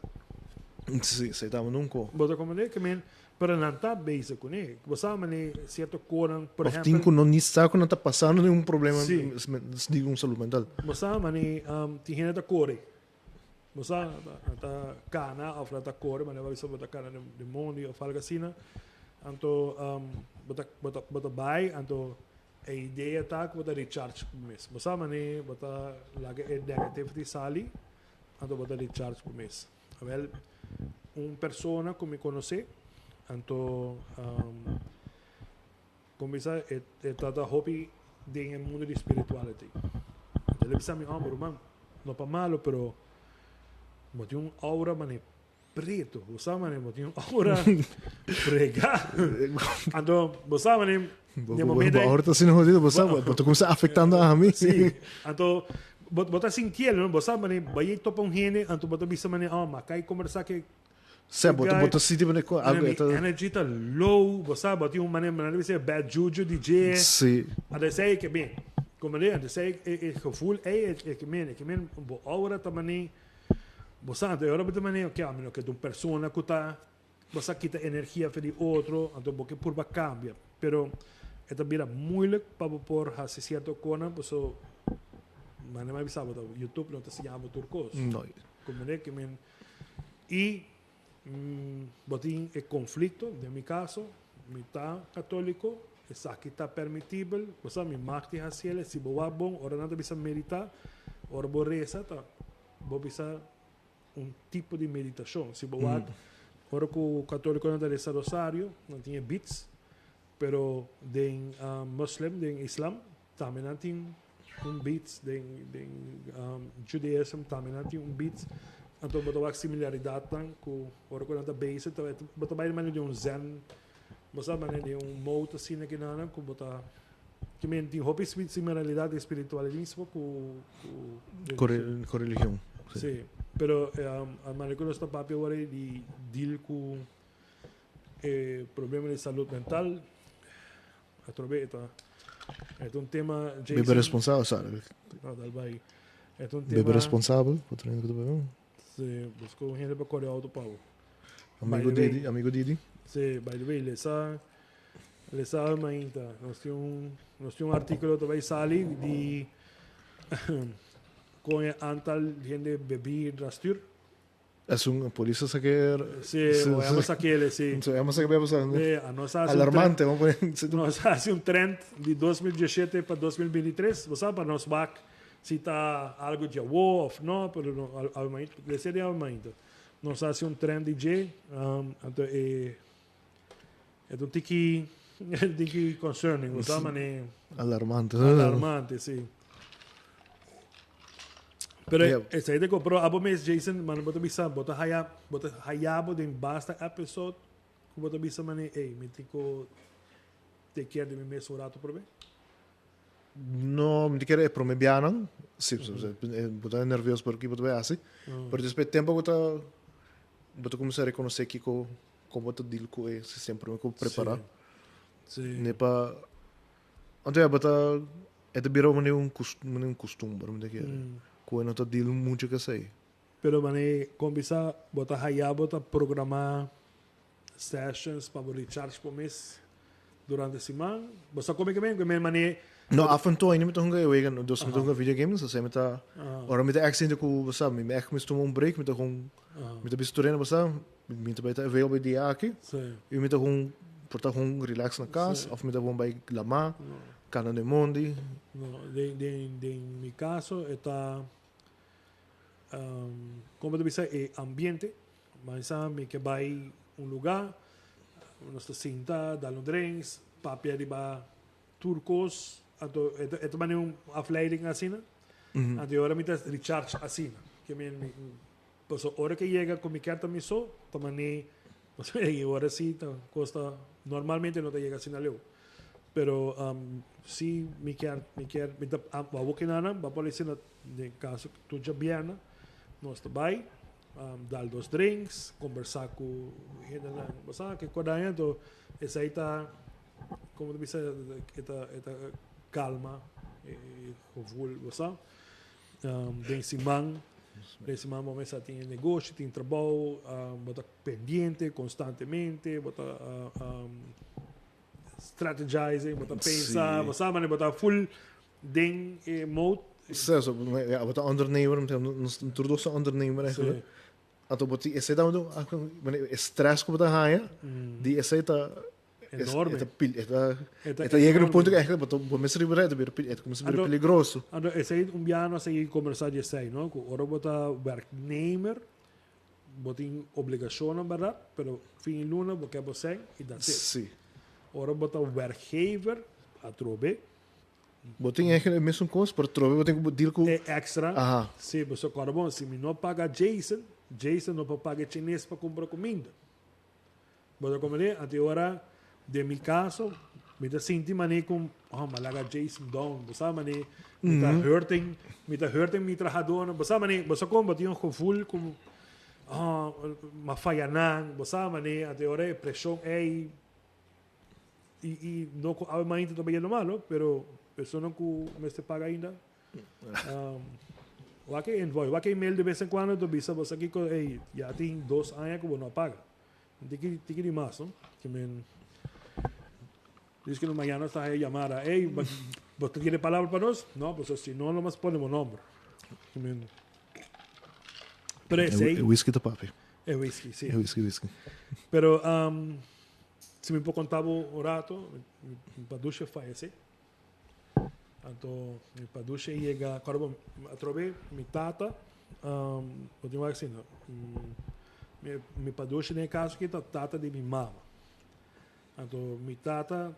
Si, esey ta nunca. Bo ta comprende? Ke men, pero nan ta bezig cune. Bo sa mane cierto conan, por Of ehempel. tin cu no ni sa cu nan ta pasando den un problema Si. di un salud mental. Bo sa mane tin hende ta core. Bo sa, nan ta cana of nan ta core, manera bo a bisa bo ta cana den mondi of algo asina. Anto bo ta bo ta bo ta bai, anto e idea ta cu bo ta recharge bo mes. Bo sa manera bo ta laga e negativity sali, anto bo ta recharge bo mes. Awel, un persona cu mi conoce, anto Con bisa e e ta ta hopi den e mundo di spirituality. Anto el a bisa mi, homber ruman, no pa malo pero bo tin un aura mane preto, bo sa mane bo tin un aura frega. Anto bo sa mane den momento Bo aura ta asina jodido, bo sa, bo ta cuminsa afectando ami. Si, anto bo bo ta sintiel, no? Bo sa mane bai topa un hende anto bo ta bisa mane, oh, ma kai combersa ke Sea, bo ta, bo ta sinti manera cu algo Mi ta... energy ta low, bo sa, bo tin un manera, manera bisa bad juju di dje. Sí. Anto esei ke bin, comprende? Anto esei e, e gevoel ei, e, e ke men, e ke men, bo aura ta mane, bo sa, anto e ora bo ta mane, ok, ami no ke ta un persona cu ta, bo sa, kita energia for di otro, anto bo ke purba cambia. Pero e ta bira moeilijk pa bo por haci cierto conan, paso, manera mi a bisa bo, ta YouTube no ta siña bo tur cos. No. Comprende? Ke men, I bo tin e konflikto, den mi kaso, mi ta katoliko, esaki ta permitibel, bo sa mi mag di hasiel, si bo wak bon, ora nan ta bisa medita, ora bo resa ta bo bisa un tipo di meditashon, si bo wak ora ku katolikonan ta resa rosario, nan tin e beats, pero den muslim, den islam, Tambe nan tin un beats den den Judaism tambe nan tin un beats. Anto bo ta wak similaridatnan ku ora ku nan ta bezig ta bo ta bai di manera di un zen bo sa manera di un mode asina kinanan ku bo ta ki men tin hopi similaridat den spiritualismo ku ku ku religion. Si pero a manera ku nos ta papia awor di deal ku. E problema di salud mental atrobe e ta e ta un tema Jason. Bebe responsabel, sorry. No, dal bai. E ta un tema. Bebe responsabel, otro hende ku ta bebe. Si, buska un hende pa kore auto pa bo. Amigo Didi, amigo Didi. Si, by the way, lesa lesa mainta. Nos tin un nos tin un artíkulo ta bai sali di kon e antal hende bebí rastuur. Esun polis a saque. Sí, o saquele, sí. So, amo saque bebo sa. Sí, a nos hace Alarmante, vamos poner. Nos hace un trend di 2017 pa 2023, bo sa, pa nos wak si ta algo djawo of no, pero no, al le serie al mainta. Nos hace un trend di dje, anto e e un tiki tiki concerning, bo sa, mane. Alarmante. Alarmante, sí. Pero yeah. Esei de pero abo mes Jason, man bota bisa, bota haya, bota hayabo den basta episode, ku bota bisa mane, ey, mi tiko te kier de mi mes un rato probe? No, mi te kier e prome bianan. Si, mm -hmm. bota nervioso por ki bota bay asi. Pero después tempo bota bota comienza a reconocer kiko como bota deal ku e sistema prome ku prepara. Sí. Ne pa Anto ya bo ta e ta bira manera un manera un costumber mi ta kere cu e no ta deal mucho cu esey. Pero manera con bisa bo ta haya bo ta programa sessions pa bo recharge bo mes durante siman bo sa come kimen kimen manera. No af en toe mi ta hunga e wega dus mi ta hunga video games asina mi ta ora mi ta echt sinti cu bo sa mi echt mester tuma un break mi ta gewoon mi ta bisa tur hende bo sa Mi ta bai ta available e dia aki. Sí. I mi ta gewoon por ta gewoon relax na kas Sí. of mi ta gewoon bai lamá, No. kana den mondi. No, den, den, den mi kaso e ta, como ta bisa e ambiente. Mansa mi ke bai un lugá, nos ta sinta, dal un drinks, papia riba tur kos. Anto e ta, e ta mane un afleiding asina. Anto e ora mi ta recharge asina. Ke mi, mi, Paso ora ke yega ku mi kerta mi so ta mane paso e ora si ta kosta normalmente no ta yega asina leu pero si mi kier mi kier mi ta awo kinanan bo por asina den kaso tur djabièrnè nos ta bai dal dos drinks kombersá ku hendenan bo sa ke kodaña anto esei ta komo ta bisa e ta e ta kalma e gevoel bo sa. Den siman, den siman bo mester tin e negoshi, tin trabou, bo ta pendiente constantemente, bo ta strategizing, bo ta pensa, bo sa manera bo ta full den e mode. Sí, so, ja, bo ta ondernemer, nos tur dos ta ondernemer eigenlijk. Anto bo tin esei ta e stress ku bo ta haña, di esei ta Enorme. E ta pil, e ta, e ta yega na un punto ku eigenlijk bo ta, bo mester riba e ta bira, e ta kuminsá bira peligroso. Anto esei un biaha nos a yega kombersá di esei, no? Ku ora bo ta werknemer, bo tin obligashonnan, bèrdat? Pero fin di luna bo ke bo sèn i that's it. Sí. Ora bo ta werkgever, atrobe. Bo tin eigenlijk e mesun kos, pero atrobe bo tin ku deal ku. E extra. Aha. Sí, pasobra kòrda bon, si mi no paga Jason, Jason no por paga e chines pa kumpra kuminda. Bo ta comprende? Anto e ora, den mi caso, mi ta sinti mane cu, oh, m'a laga Jason down. Bo sa mane, mi ta hurting, mi ta hurting mi trahadornan. Bo sa mane, bo sa con bo tin un gevoel cu, oh, m'a faya nan. Bo sa mane, anto e ora e presion ey, y, y no cu awe mainta ta bayendo malo, pero personan cu mester paga ainda. Wak e invoice, wak e email de vez en cuando ta bisa bo sa kiko, ey, ya tin dos aña ku bo no a paga. Tiki, tiki di mas, no? Ke men, dice que no mañana ta haya llamada, ey, bo ta tiene palabra pa nos? No, pues si no, no mas pone bo nombre. Ke men, pero esey. E whisky ta papia. E whisky, si. E whisky, whisky. Pero, si mi por conta bo un rato, mi padushe fallece. Anto mi padushe yega, kòrda bo atrobe mi tata, bo tin wak asina, mi padushe den e kaso aki ta tata di mi mama. Anto mi tata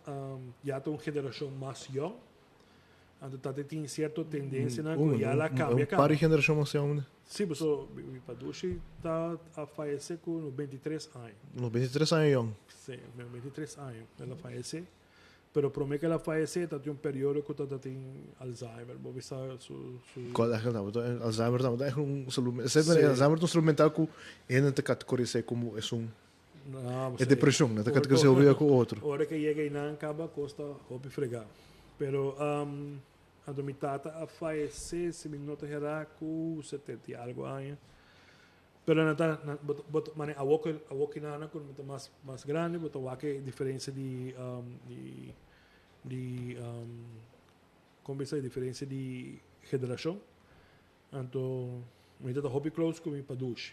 ya ta un generashon mas yòn, anto tata tin sierto tendensianan ku ya la kambia kaba. Un par di generashon mas yòn. Si, pasobra mi padushe ta a fayesé ku 23 aña. 23 aña yòn. Si, 23 aña el a fayesé. Pero prome ke el a fayesé ta tin un periodo ku ta tin Alzheimer. Bo bisa su su. Kòl eigenlijk tabata Alzheimer tabata echt un salud mental. Sí. Alzheimer ta un salud mental ku hende ta kategoris'é komo esun. No, E depresion, no ta categoriza hopi cu otro. Ora cu yega einan caba cos ta hopi frega. Pero um, anto mi tata a fallece, si mi no ta hera, cu 70 y algo aña. Pero nan ta, nan, bo, bo, mane awo cu, awo cu nana cu mi ta mas, mas grandi, bo ta wak e diferencia di, um, di, di, um, con bisa, e diferencia di generacion. Anto mi ta ta hopi close cu mi padushi.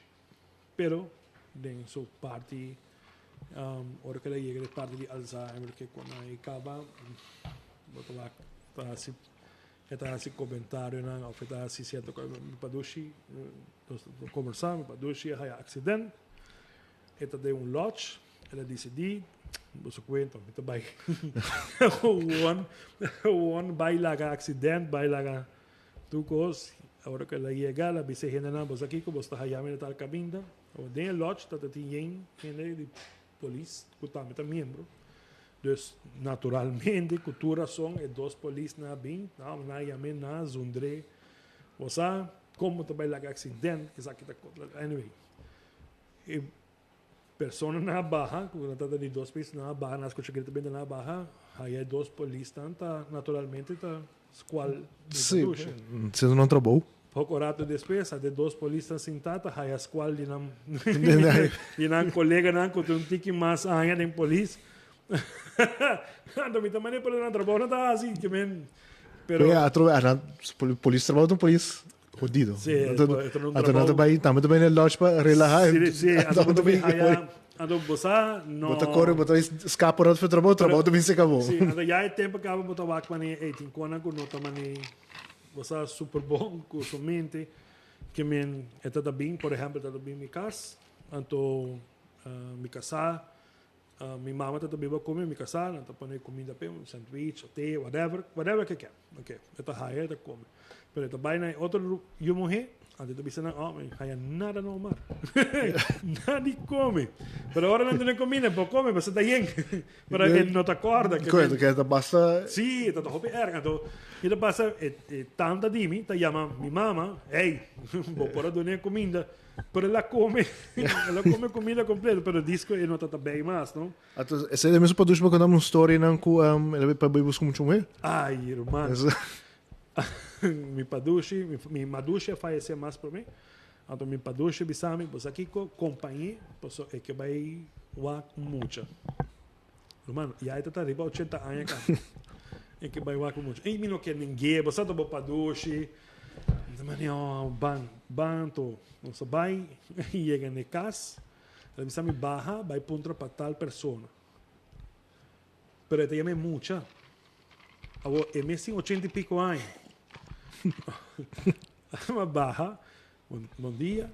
Pero den su parti, um, ora cu el a yega den parti di Alzheimer, ke cu nan e caba, bo ta wak, ta haci, e ta haci comentarionan of e ta haci cierto cosa. Mi padushi, nos ta conversa, mi padushi a haya accident, e ta den un lodge, el a dicidi, boso cuenta, mi ta bay gewoon, gewoon bay laga accident, bay laga Tur kos, ora ku el a yega, el a bisa e hendenan, Boso a kiko? Boso ta haya mi na tal kaminda? Awor, den e lodge tabata tin yen hende di polis ku tambe ta miembro. Dus, naturalmente, ku tur rason, e dos polisnan a bin, nan a yam'é, nan a zundr'é. Bo sa kon bo ta bai laga aksident? Esaki ta kontra. Anyway, e personanan a baha, ku nan tabata di dos pis, nan a baha, nan a skucha grito benta, nan a baha, haya e dos polisnan ta naturalmente ta skual den Sí, padushi. siendo nan trabou. Poko rato despues, a de dos polisnan sintá ta haya skual di nan di nan koleganan ku ta un tiki mas aña den polis. Anto mi ta manera pero nan trabou nan ta hasi, ke men, pero Pero atrobe, nan polis trabou ta un polis Jodido. Sí, Anto, esto no anto nan ta bai, tambe ta bai na lodge pa relaha. Sí, sí, anto bo ta bai haya, anto bo sa, no. Bo ta corre, bo ta escapa rot for trabou, trabou ta bin seca bo. Sí, anto ya e tempo caba bo ta wak mane, ey, tin conan cu no ta mane, bo sa super bon cu su mente, ke men, e ta ta bin, por ehempel, ta ta bin mi cas, anto mi casa, Mi mama ta ta biba ku mi, mi kasá, nan ta pone kuminda p'e, un sandwich, o te, whatever, whatever ke ke. Ok, e ta haya, e ta kome. Pero e ta bai na e otro yu muhé, anto e ta bisa nan, oh, mi haya nada na Omar. Nada di kome. Pero ora nan duna kuminda, e por kome, pasobra ta yen. Pero e no ta kòrda. Ke men, ke ta basta. Sí, e ta ta hopi erg. Anto, mi ta pasa, e, e tanta di mi ta yama mi mama, hey, bo por a duna e kuminda. Pero el a come, el a come comida completo, pero disco e no tata bij mas, no? Ato, ese de mesmo padush pa contar un story nan ku um, el pa bai busca mucho mujer. Ai, hermano. Mi padushi, mi, mi madushi a fallecer mas prome. Anto mi padushi bisami, bo sa kiko, compañe, paso e ke bai wak un mucha. Hermano, ya e tata riba 80 aña caba. E ke bai wak un mucha. Ei, mi no ke ningué, bo sa ta bo padushi. Mane, oh, ban, ban anto. Nos a bai, yega na e cas. El a bisa mi baha, bai puntra pa tal persona. Pero e ta yama e mucha. Awor, e mes tin ochenta y pico aña. Ma baha, bon, bon dia,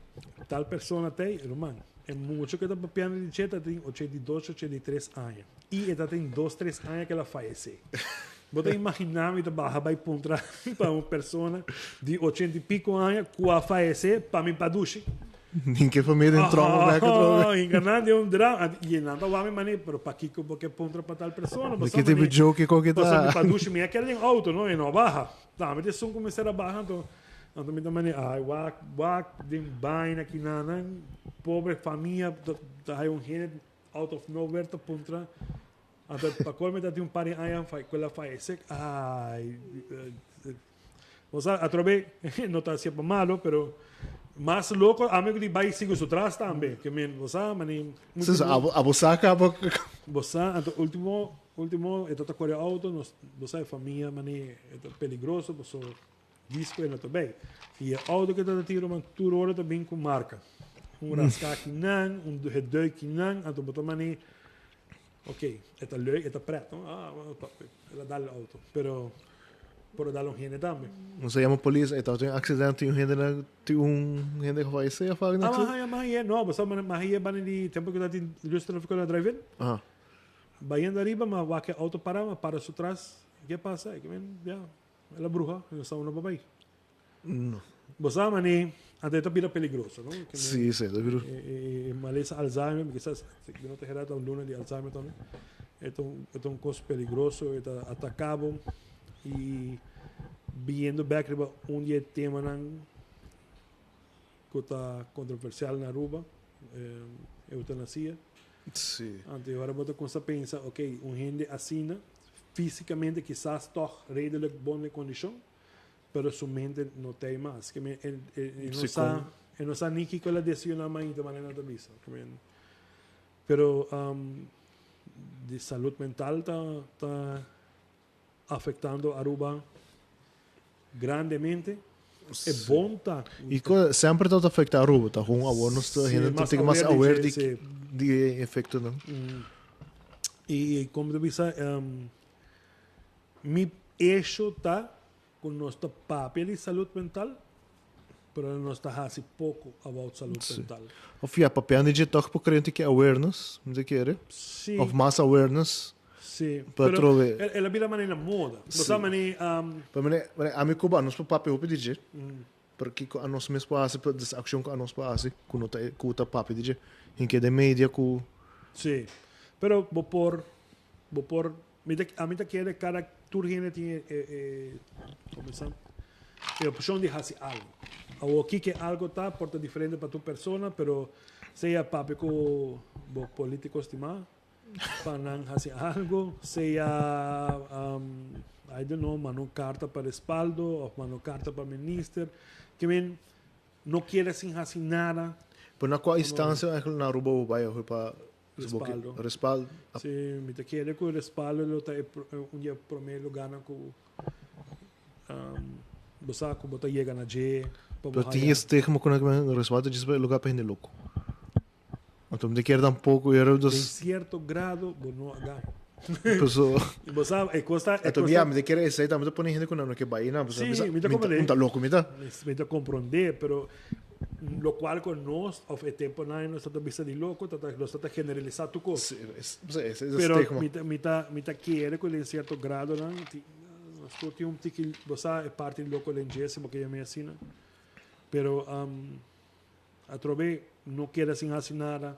tal persona ta ei, ruman. E mucha cu e ta papiando di dje ta tin 82, 83 aña. Y e ta tin dos, tres aña cu el a fayece. Bo ta imagina mi ta baha bai puntra pa un persona di 80 y pico aña cu a fayece pa mi padushi. Nin ke familia den trauma bek atrobe. Oh, hinga nan den un drama. Y nan ta wak mi mane, pero pakiko bo ke puntra pa tal persona? Di ki tipo joke ko ki ta? Pasobra mi padushi mi a keda den auto, no? E no a baha. Tambe te esun ku mester a baha anto anto mi ta mane ai wak wak den baina kinanan pobre famia ta ta haya un hende out of nowhere ta puntra anto pa colmo ta tin un par di aña ku el a fayece ai bo sa atrobe no ta hacia pa malo pero mas loco ami ku di bai sigui su tras tambe ke men bo sa mane Sí, abo abo sa kaba bo sa anto ultimo Ultimo e ta ta kore auto, nos bo sa e famia mane e ta peligroso paso disco e no ta bay. Y e auto ke ta ta tira man tur ora ta bin ku marka. Un raska kinan, un geduik kinan, anto bo ta mane ok, e ta leuk, e ta pret, no? Ah, el a dal e auto, pero por a dal un hende tambe. Nos a yama polis, e tabata un accidente, tin un hende na, tin un hende ku fayece of algo Ah, maha, maha, no, bo sa maha banda di tempo ku ta tin lus trafico na drive-in. Aha. Bayendo ariba ma wak e auto para, ma para su tras. Ke pasa? E ke men, ya, el a bruha, e no sa unda pa bai. No. Bo sa mane, anto e ta bira peligroso, no? Ke men, Sí, sí, ta bira. E, e, e malesa Alzheimer, mi kisas, mi no ta hera ta un luna di Alzheimer tambe. E ta un, e ta un kos peligroso, e ta ataka bo. I biyendo bek riba un di e temanan ku ta kontroversial na Aruba, eutanasia. Si. Anto ora bo ta cuminsa pensa, ok, un hende asina, fisicamente kisas toch redelijk bon den condicion, pero su mente no ta ei mas. Ke men, e, e, e no Si, sa, con. e no sa ni kiko el a decidiona mainta manera nan ta bisa. Ke men, pero um, di salud mental ta, ta afectando Aruba grandemente. E bon ta. Y co semper ta afecta Aruba, ta gewoon awor nos ta Sí, hende mas ta mas aware aware di di sí. di e efectonan. Y como ta bisa, mi hecho ta cu nos ta papia di salud mental, pero nos ta haci poco about salud mental. Of ja, papiando di dje toch por crea un tiki awareness, mi ta kere. Sí. Of mas awareness. Sí, Pa pero trobe. el a bira manera na moda. Bo sa manera, Pa manera, manera ami cu bo anos por papia hopi di dje, pero kico anos mes por haci, des accion cu anos por haci cu no ta, cu ta papia di dje. Hinke den media cu. Sí, pero bo por, bo por, mi ta, ami ta kere cada, tur hende tin e, e, e, como sa, e opcion di haci algo. Awor kiko e algo ta por ta diferente pa tur persona, pero sea papia cu bo politico stima, pa nan haci algo, sea, I don't know, manda un carta pa respaldo of manda un carta pa minister, ke men no kier sin haci nada. Pero na cua instancia eigenlijk na Aruba bo bay hoy pa Respaldo. Respaldo. Si, mi ta kere cu respaldo lo ta e un di e prome lugarnan cu, bo sa cu bo ta yega na dje pa bo Pero tin haya. estigma cu nan respaldo djis pa e lugar pa hende loco. Anto mi ta kere tampoco era Den dus cierto grado bo no a gana. Paso Bo sa e cos ta e Anto cos mi ta mi ta kere esey tambe ta pone hende cu nan no ke bay nan pasobra Sí, mi sa mi ta mi ta comprende. un ta loco mi ta. Mi ta comprende pero locual cu nos of e temponan nos ta ta bisa di loco ta ta nos ta ta generalisa tur cos. Sí, es es es Pero estigma. mi ta mi ta mi ta kere cu den cierto gradonan ti nos tur tin un tiki bo sa e parti loco den dje si bo ke yama asina pero Atrobe no keda sin haci nada.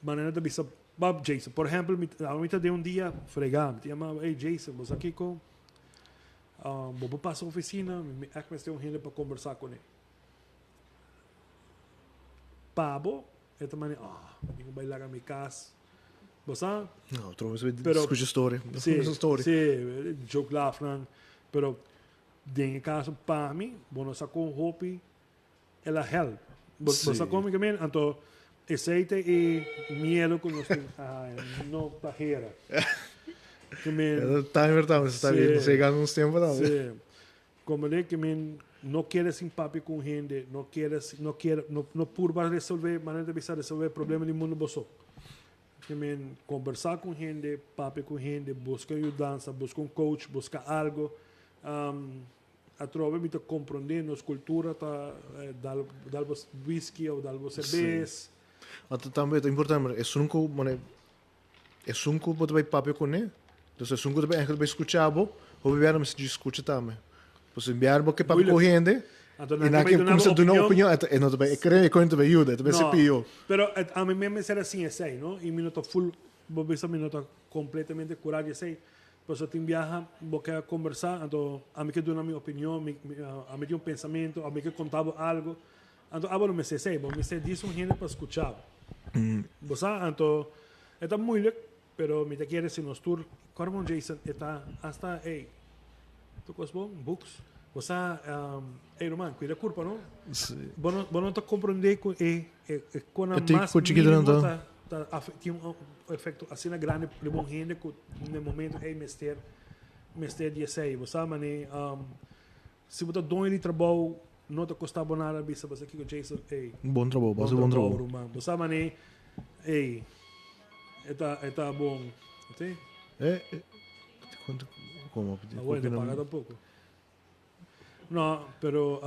Manera ta bisa, Bob, Jason, por ehempel, mi, awe mi ta den un dia frega, mi ta yama, hey Jason, bo sa kico? Bo por pasa oficina, mi echt mester un hende pa conversa cune. Pa bo, e ta mane, oh, mi tin cu bay laga mi cas. Bo sa? No, otro mes bay Pero, scucha story. Sí, Story. sí, joke laugh nan. Pero, den e caso pa mi, bo no sa con hopi El a help. Bo, bo sa come que men, anto esey ta e miedo cu nos tin. Ay, no ta hera. Que men, Timer tambe, está bien, nos llegando uns tempo tambe. Sí. Como de que men no quiere sin papi con gente, no quiere, no quiere, no, no purba resolver, manera de bisa resolver problema di mundo boso. Que men conversa con gente, papi con gente, busca ayudanza, busca un coach, busca algo. Atrobe mi ta comprende nos cultura ta dal dal bo whisky of dal bo cerbes. Anto tambe ta importante mane esun cu mane esun cu bo ta bay papia cune, dus esun cu ta bay eigenlijk bay scucha bo, hopi biaha nan mester djis scucha tambe. Pasobra un biaha bo ke papia cu hende Anto y nan nan ke ke bay duna bo cuminsa duna opinion. opinion anto e no ta bay e cree e con ta bay yuda e ta bay haci No, pio. pero ami mes mester a siña esey no y mi no ta full bo bisa mi no ta completamente cura di esey. Pasobra tin biaha bo ke kombersá, anto ami ke duna mi opinion, mi, mi, ami tin un pensamentu, ami ke konta bo algu. Anto abo no mester esei, bo mester dis un hende pa skucha bo. Bo sa? Anto e ta moeilijk, pero mi ta kere si nos tur, kòrda Jason, e ta asta, ey, tur kos bon, books. Bo sa, ey ruman, kuida kurpa no. Bo no, bo no ta komprendé ku e, e, e kona E tin mas ku chikitu mínimo nan ta, ta afe, tin un efecto asina grandi riba un hende ku na e momento ey mester, mester di esey. Bo sa mane, si bo ta doño di trabou, no ta kosta bo nada bisa bo sa kiko Jason, ey. Bon trabou, bo Bon hasi bon trabou, trabou. ruman. Bo sa mane, ey, e ta, e ta bon. Oké? E, e, kuantu, komo? Ah, bueno, paga tampoco. No, pero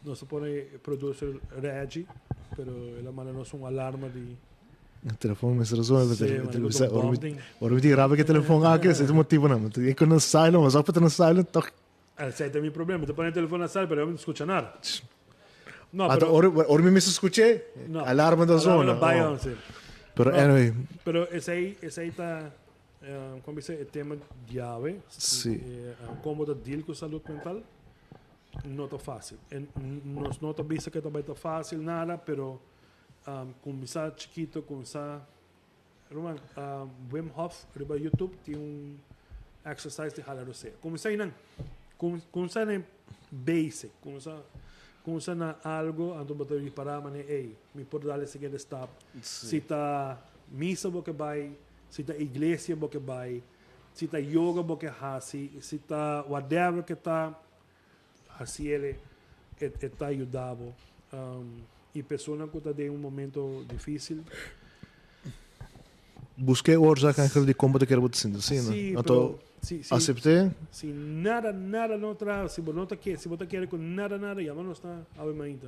nos a pone producer Reggie, pero el a manda nos un alarma di... E telefon mester a zona, Sí, pero manda te ku bisa, ta ora mi, bumping. ora mi tin rabia ku e telefon aki, esei ta motibo nan. E ku na silent, mas ora ta na silent, tok. Esei ta mi problema, mi ta pone e telefon na silent, pero mi no skucha nada. No, Ata pero ora, ora mi mester skuch'é, No. alarma ta Alarma zona. ta bai Oh. on, sí. Pero No. anyway, Pero esei, esei ta Como bisa e tema diawe, Sí. como ta deal cu salud mental, no ta facil. En nos no ta bisa que ta bay ta facil nada, pero Cuminsa chikito, cuminsa Ruman, Wim Hof riba YouTube tin un exercise di hala rosea. Cuminsa einan. Cuminsa na e basic. Cuminsa, cuminsa na algo, anto bo ta ripara mane, ey, mi por dal e siguiente stap. Si ta misa bo ke bai, si ta iglesia bo ke bai, si ta yoga bo ke hasi, si ta whatever ke ta, hasiele, e, e ta yuda bo. Y persona cu ta den un momento dificil. Busca e oorzaak eigenlijk di con bo ta kere bo ta sinti asina. Sí, Anto, pero si, si, acepte. Si nada, nada no traha, si bo no ta ke, si bo ta kere cu nada, nada, yama nos na Ave Mainta.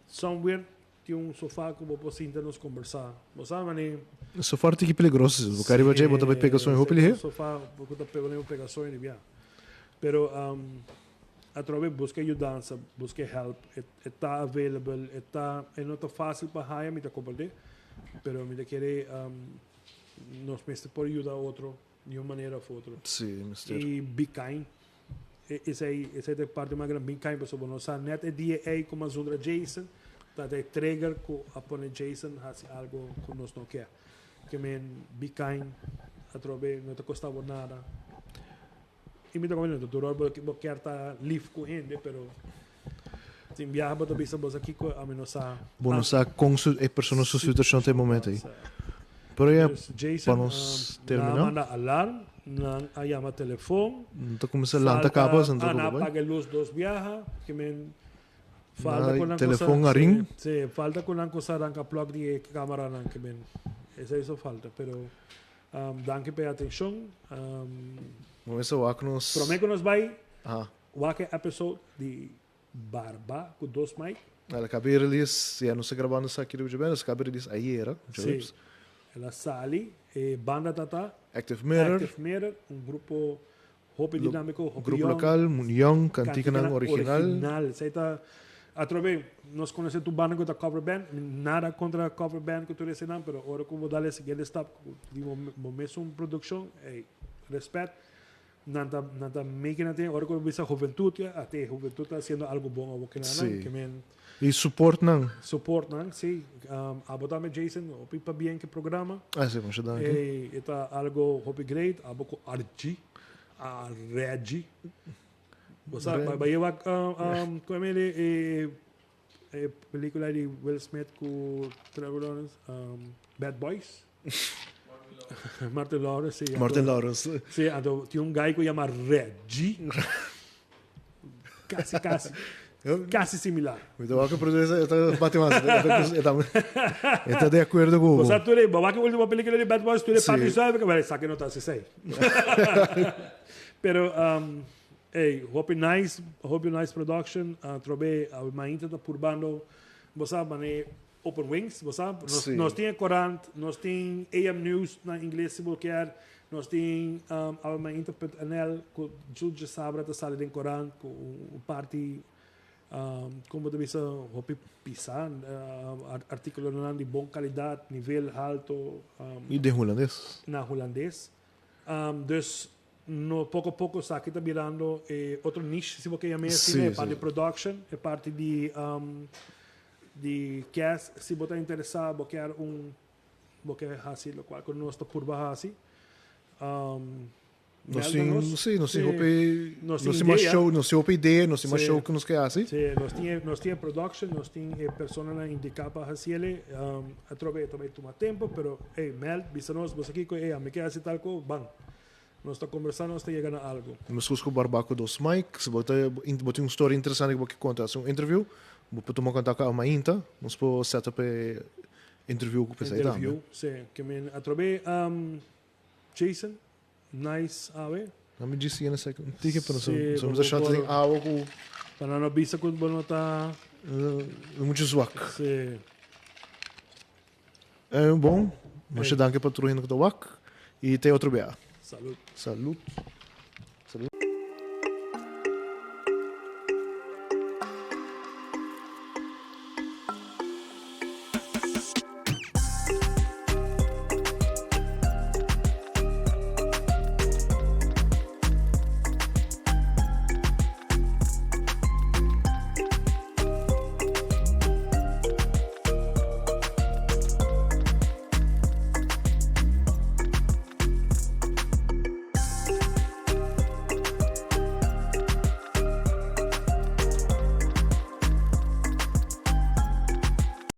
Somewhere tin un sofa cu bo por sinta nos combersa. Bo sa mane. Sofa ta tiki peligroso, si bo cay riba dje bo ta bay pega soño hopi lihe. Sofa cu ta pone bo pega soño di bia. Pero atrobe busca yudansa, busca help, e ta available, e ta, e no ta facil pa haya, mi ta comprende, pero mi ta kere nos mester por yuda otro di un manera of otro. Sí, mester. Y be kind. Esey, esey ta e parti mas grandi, be kind, pasobra bo no sa net e dia ey como a zundra Jason, ta e trigger cu a pone Jason haci algo cu nos no kier. Ke men be kind, atrobe no ta costa bo nada. Y mi ta come no ta tur ora bo kier ta lief cu hende, pero tin biaha bo ta bisa bo sa kico ami no sa. Bo no sa con su e persona su situacion ta e momento ey. Pero ya, Jason, pa nos termina. Nan a manda alarm, nan a yama telefon. Nan ta cuminsa lanta caba, Falta, ah, nan a paga e luz dos biaha, ke men falta Nan cu nan cosa, telefon a ring. Si, falta cu nan cosa ranca plug di e camaranan, ke men esey so falta, pero Danki pa e atencion. Bo mester wak nos. Prome cu nos bay, wak e episode di Barba cu dos mic. El a caba e release, ya nos ta grabando esaki riba djabe, nos a caba e release ayera, djaweps. Si, el a sali, e banda ta ta. Active Mirror. Active Mirror, un grupo hopi dinamico, hopi Grupo young. local, young, canticanan original. Original, esey ta, atrobe nos conoce tur banda cu ta cover band, nada contra cover band cu tur esenan, pero ora cu bo dal e siguiente stap di bo mesun produccion, ey, respet, nan ta, nan ta making a thing, ora cu bo bisa huventud, ya, ate huventud ta haciendo algo bon awo ki nan, ke men. Y support nan. Support nan, si. Abo tambe Jason, hopi pabien cu e programa. Ah, si, masha danki. E, e ta algo hopi great, abo cu RG, a Reggie. Bo sa, ba, ba lleva, como e, e, e pelicula di Will Smith cu Trevor Lawrence, Bad Boys. Martin Lawrence, si. Martin Lawrence. Si, anto tin un guy cu yama Reggie. Casi, casi. Casi similar. Mi ta wak producer, e ta bati mas. E ta de acuerdo cu. Bo sa tur e, bo wak e ultimo pelicula di Bad Boys, tur e parti zuiver, wel, esaki no ta así sei. Pero, ey, hopi nice, hopi nice production. Atrobe, awe mainta ta purbando, bo sa, mane Open Wings, bo sa, nos, nos tin e corant, nos tin AM News na ingles si bo kier, nos tin um, awemainta.nl cu Jules Djasabra ta sali den corant cu un parti um, como bo ta bisa, hopi pisa, uh, articulonan di bon calidad, nivel halto. Um, Y den hulandes. Na hulandes. Um, dus no poco poco esaki ta birando e otro niche, si bo ke yam'e asina, e parti di production, e parti di um, Di kes si bo ta interesa bo kier un bo ke hasi lokual ku nos ta purba hasi. Nos tin si nos tin hopi nos tin mas show nos tin hopi idea nos tin mas show ku nos ke hasi. Si nos tin nos tin e production nos tin e personanan indiká pa hasiel atrobe e ta bai tuma tempu pero ey meld bisa nos bo sa kiko ey ami ke hasi tal ko ban nos ta kombersa nos ta yega na algu. Meskos ku Barbaco dos Mike, si bo ta bo tin un storia interesante ku bo ke konta hasi un interview, bo por tuma kontak ku Almainta, nos por set up e interview ku p'esei tambe. Interview, si. Ke men atrobe Jason, nice awe. Nan mi djis yena esaki un tiki pa nos no ta shanta den awa ku. Pa nan no bisa ku bo no ta. Muchu zwak. Si. Bon, masha danki pa tur hende ku ta wak y te otro bia. Salud. Salud.